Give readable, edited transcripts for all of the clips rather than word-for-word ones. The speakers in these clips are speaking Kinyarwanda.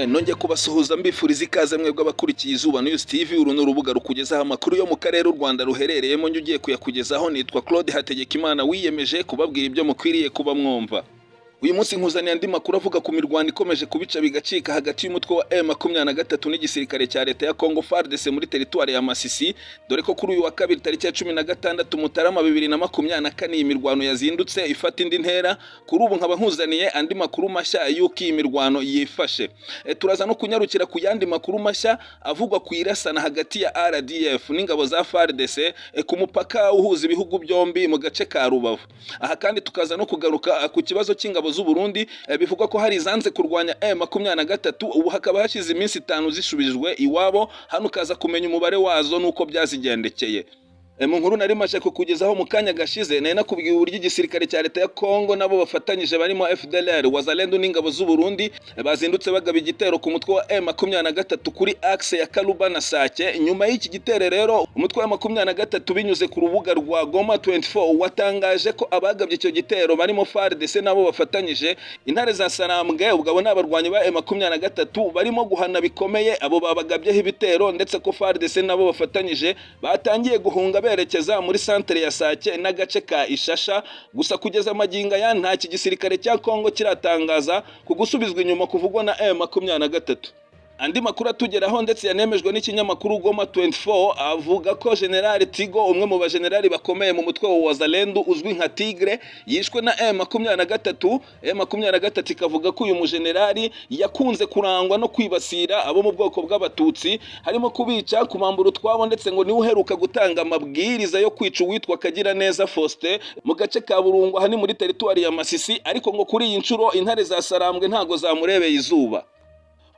Nongeye kubasuhuza, mbifuriza ikaze mwebwe abakurikiye Izuba News TV. Uru ni urubuga rukugezaho amakuru yo mu karere u Rwanda ruherereyemo. Njye ugiye kuyakugezaho nitwa Claude Hategekimana, wiyemeje kubabwira ibyo mukwiriye kuba mwumva. Uyu munsi nkuzaniye andi makuru avuga ku mirwano ikomeje kubica bigacika hagati y'umutwe wa M23 n'igisirikare cya leta ya Congo FARDC muri teritwari ya Masisi, dore ko kuri uyu wa kabiri tariki ya 16 Mutarama 2024 iyi mirwano yazindutse ifata indi ntera. Kuri ubu nkaba nkuzaniye andi makuru mashya y'uko iyi mirwano yifashe. Turaza no kunyarukira ku yandi makuru mashya avugwa ku irasana hagati ya RDF n'ingabo za FARDC ku mupaka uhuza ibihugu byombi mu gace ka Rubavu. Aha kandi tukaza no kugaruka ku kibazo cy'ingabo z'u Burundi, bivugwa ko hari izanze kurwanya M23, ubu hakaba hashize iminsi 5 zishubijwe iwabo. Hano ukaza kumenya umubare wazo n'uko byazigendekeye. Mu nkuru nari maze kukugezaho mu kanya gashize, nari nakubwiye uburyo igisirikare cya leta ya Congo nabo bafatanyije barimo FDLR, Wazalendo n'ingabo z'u Burundi bazindutse bagaba igitero ku mutwe wa M23 kuri axe ya Kaluba na Sake. Nyuma y'iki gitero rero, umutwe wa M23 binyuze ku rubuga rwa Goma 24 watangaje ko abagabye icyo gitero barimo FARDC nabo bafatanyije, intare za Sarambwe, ubwo abo ni abarwanyi ba M23 barimo guhana bikomeye abo babagabyeho ibitero, ndetse ko FARDC nabo bafatanyije batangiye guhunga berekeza muri santere ya Sake n'agace ka Ishasha. Gusa kugeza magingo aya nta iki gisirikare cya Congo kiratangaza ku gusubizwa inyuma kuvugwa na M23. Andi makuru atugeraho ndetse yanemejwe n'ikinyamakuru Goma 24 avuga ko General Tigo, umwe mu bajenerali bakomeye mu mutwe wa Wazalendo uzwi nka Tigre, yishwe na M23. M23 ikavuga ko uyu mujenerali yakunze kurangwa no kwibasira abo mu bwoko bw'Abatutsi, harimo kubica, kubambura utwabo, ndetse ngo niwe uheruka gutanga amabwiriza yo kwica uwitwa Kagiraneza Faustin mu gace ka Burungu, aha ni muri teritwari ya Masisi. Ariko ngo kuri iyi nshuro intare za Sarambwe ntago zamurebeye izuba.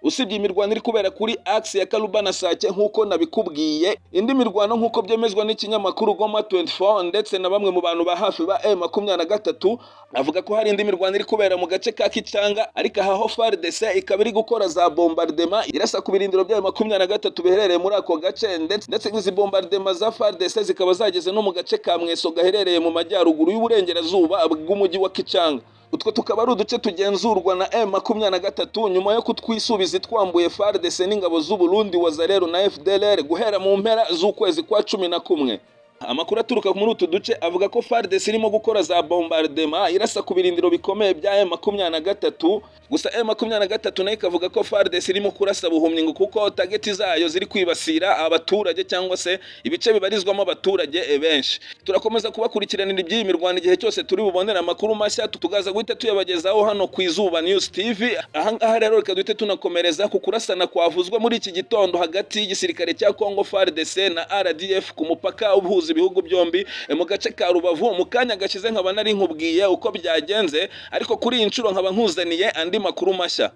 Usibye imirwano iri kubera kuri axe ya Kaluba na Sake nk'uko nabikubwiye, indi mirwano nk'uko byemezwa n'ikinyamakuru Goma 24 ndetse na bamwe mu bantu ba hafi ba M23, avuga ko hari indi mirwano iri kubera mu gace ka Kicanga, ariko aha ho FARDC ikaba iri gukora za bombardement irasa ku birindiro bya M23 biherereye muri ako gace, ndetse izi bombardement za FARDC zikaba zageze no mu gace ka Mweso gaherereye mu majyaruguru y'uburengerazuba bw'umujyi wa Kicanga. Utwo tukaba ari uduce tugenzurwa na M23 nyuma yo kutwisubiza twambuye FARDC n'ingabo z'u Burundi, Wazalendo na FDLR guhera mu mpera z'ukwezi kwa 11. Amakuru aturuka muri utu duce avuga ko FARDC irimo gukora za bombardement irasa ku birindiro bikomeye bya M23. Gusa M23 nayo ikavuga ko FARDC irimo kurasa buhumyi, ngo kuko target zayo ziri kwibasira abaturage cyangwa se ibice bibarizwamo abaturage benshi. Turakomeza kubakurikiranira iby'iyi mirwano. Igihe cyose turi bubonere amakuru mashya, tukaza guhita tuyabagezaho hano ku Izuba News TV. Aha ngaha rero reka duhite tunakomereza ku kurasana kwavuzwe muri iki gitondo hagati y'igisirikare cya Congo FARDC na RDF ku mupaka uhuza ibihugu byombi mu gace ka Rubavu. Mu kanya gashize nkaba nari nkubwiye uko byagenze, ariko kuri iyi nshuro nkaba nkuzaniye andi makuru mashya.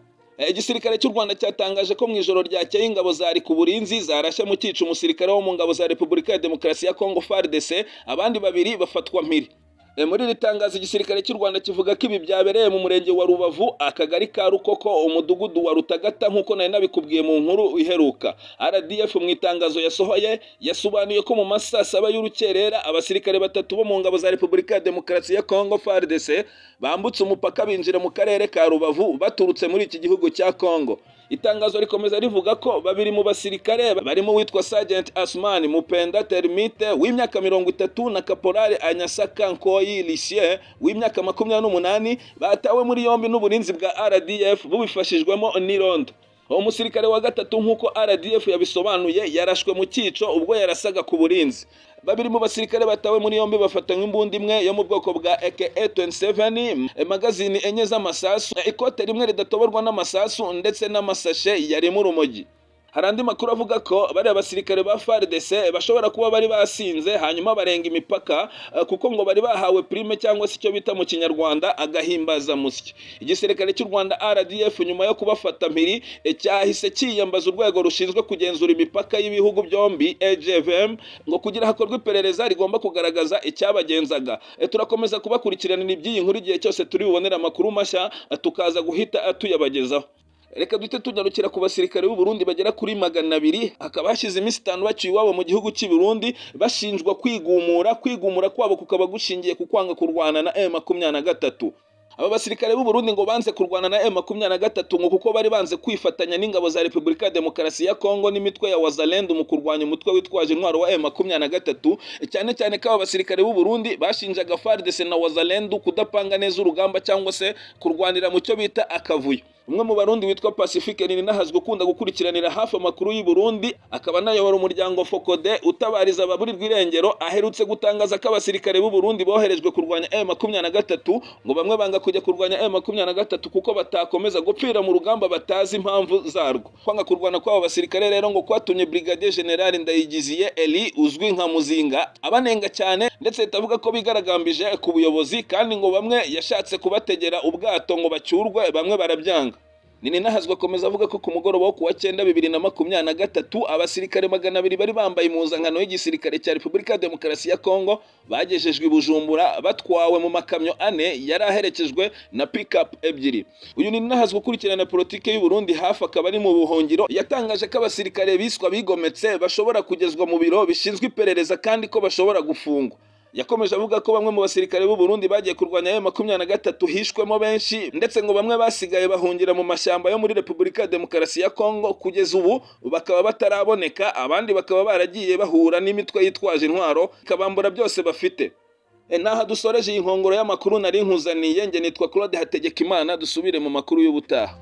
Igisirikare cy'u Rwanda cyatangaje ko mu ijoro ryakeye ingabo zari ku burinzi zarashye mu cyica umusirikare wo mu ngabo za Repubulika ya Demokarasi ya Congo FARDC, abandi babiri bafatwa mpiri. Muri iri tangazo igisirikare cy'u Rwanda kivuga ko ibi byabereye mu murenge wa Rubavu, akagari ka Rukoko, umudugudu wa Rutagata, nk'uko nari nabikubwiye mu nkuru iheruka. RDF mu itangazo yasohoye yasobanuye ko mu masaa 7 y'urukerera abasirikare batatu bo mu ngabo za Repubulika ya Demokarasi ya Congo FARDC bambutse umupaka binjira mu karere ka Rubavu baturutse muri iki gihugu cya Congo. Itangazo rikomeza rivuga ko babiri mu basirikare barimo uwitwa Sergeant Asman Mupenda Termite w'imyaka 30 na Caporal Anyasaka Nkoyi Lucien w'imyaka 28 batawe muri yombi n'uburinzi bwa RDF bubifashijwemo n'irondo. Uwo musirikare wa gatatu, nk'uko RDF yabisobanuye, yarashwe mu cyico ubwo yarasaga ku burinzi. Babiri mu basirikare batawe muri yombi bafatanywe imbunda imwe yo mu bwoko bwa AK-27, magazini enye z'amasasu, ikote rimwe ridatoborwa n'amasasu, ndetse n'amasashe yarimo urumogi. Hari andi makuru avuga ko bariya basirikare ba FARDC bashobora kuba bari basinze hanyuma barenga imipaka, kuko ngo bari bahawe prime cyangwa se icyo bita mu Kinyarwanda agahimbazamusyi. Igisirikare cy'u Rwanda RDF nyuma yo kubafata mpiri cyahise cyiyambaza urwego rushinzwe kugenzura imipaka y'ibihugu byombi AGVM, ngo kugira hakorwe iperereza rigomba kugaragaza icyabagenzaga. Turakomeza kubakurikiranira iby'iyi nkuru. Igihe cyose turi bubonere amakuru mashya, tukaza guhita tuyabagezaho. Reka duhite tunyarukira ku basirikare b'u Burundi bagera kuri 200, hakaba hashize iminsi 5 baciye iwabo mu gihugu cy'i Burundi bashinjwa kwigumura. Kwigumura kwabo kukaba gushingiye ku kwanga kurwana na M23. Aba basirikare b'u Burundi ngo banze kurwana na M23 ngo kuko bari banze kwifatanya n'ingabo za Repubulika ya Demokarasi ya Kongo n'imitwe ya Wazalendo mu kurwanya umutwe witwaje intwaro wa M23, cyane cyane ko aba basirikare b'u Burundi bashinjaga FARDC na Wazalendo kudapanga neza urugamba cyangwa se kurwanira mu cyo bita akavuyo. Umwe mu Barundi witwa Pacifique Nininahazwe, ukunda gukurikiranira hafi amakuru y'u Burundi, akaba anayobora umuryango FOCODE utabariza ababurirwa irengero, aherutse gutangaza ko abasirikare b'u Burundi boherejwe kurwanya M23 ngo bamwe banga kujya kurwanya M23 kuko batakomeza gupfira mu rugamba batazi impamvu zarwo. Kwanga kurwana kw'abo basirikare rero ngo kwatumye Brigadier General Ndayigiziye Eli uzwi nka Muzinga abanenga cyane, ndetse itavuga ko bigaragambije ku buyobozi, kandi ngo bamwe yashatse kubategera ubwato ngo bacyurwe, bamwe barabyanga. Nininahazwe akomeza avuga ko ku mugoroba wo kuwa 9 2023 abasirikare 200 bari bambaye impuzankano y'igisirikare cya Repubulika ya Demokarasi ya Kongo bagejejwe i Bujumbura batwawe mu makamyo ane yari aherekejwe na pick-up ebyiri. Uyu Nininahazwe ukurikirana politike y'u Burundi hafi, akaba ari mu buhungiro, yatangaje ko abasirikare biswa bigometse bashobora kugezwa mu biro bishinzwe iperereza kandi ko bashobora gufungwa. Yakomeje avuga ko bamwe mu basirikare b'u Burundi bagiye kurwanya M23 hishwemo benshi, ndetse ngo bamwe basigaye bahungira mu mashyamba yo muri Repubulika ya Demokarasi ya Kongo, kugeza ubu bakaba bataraboneka, abandi bakaba baragiye bahura n'imitwe yitwaje intwaro ikabambura byose bafite. Naha dusoreje iyi nkongoro y'amakuru nari nkuzaniye. Nge nitwa Claude Hategekimana, dusubire mu makuru y'ubutaha.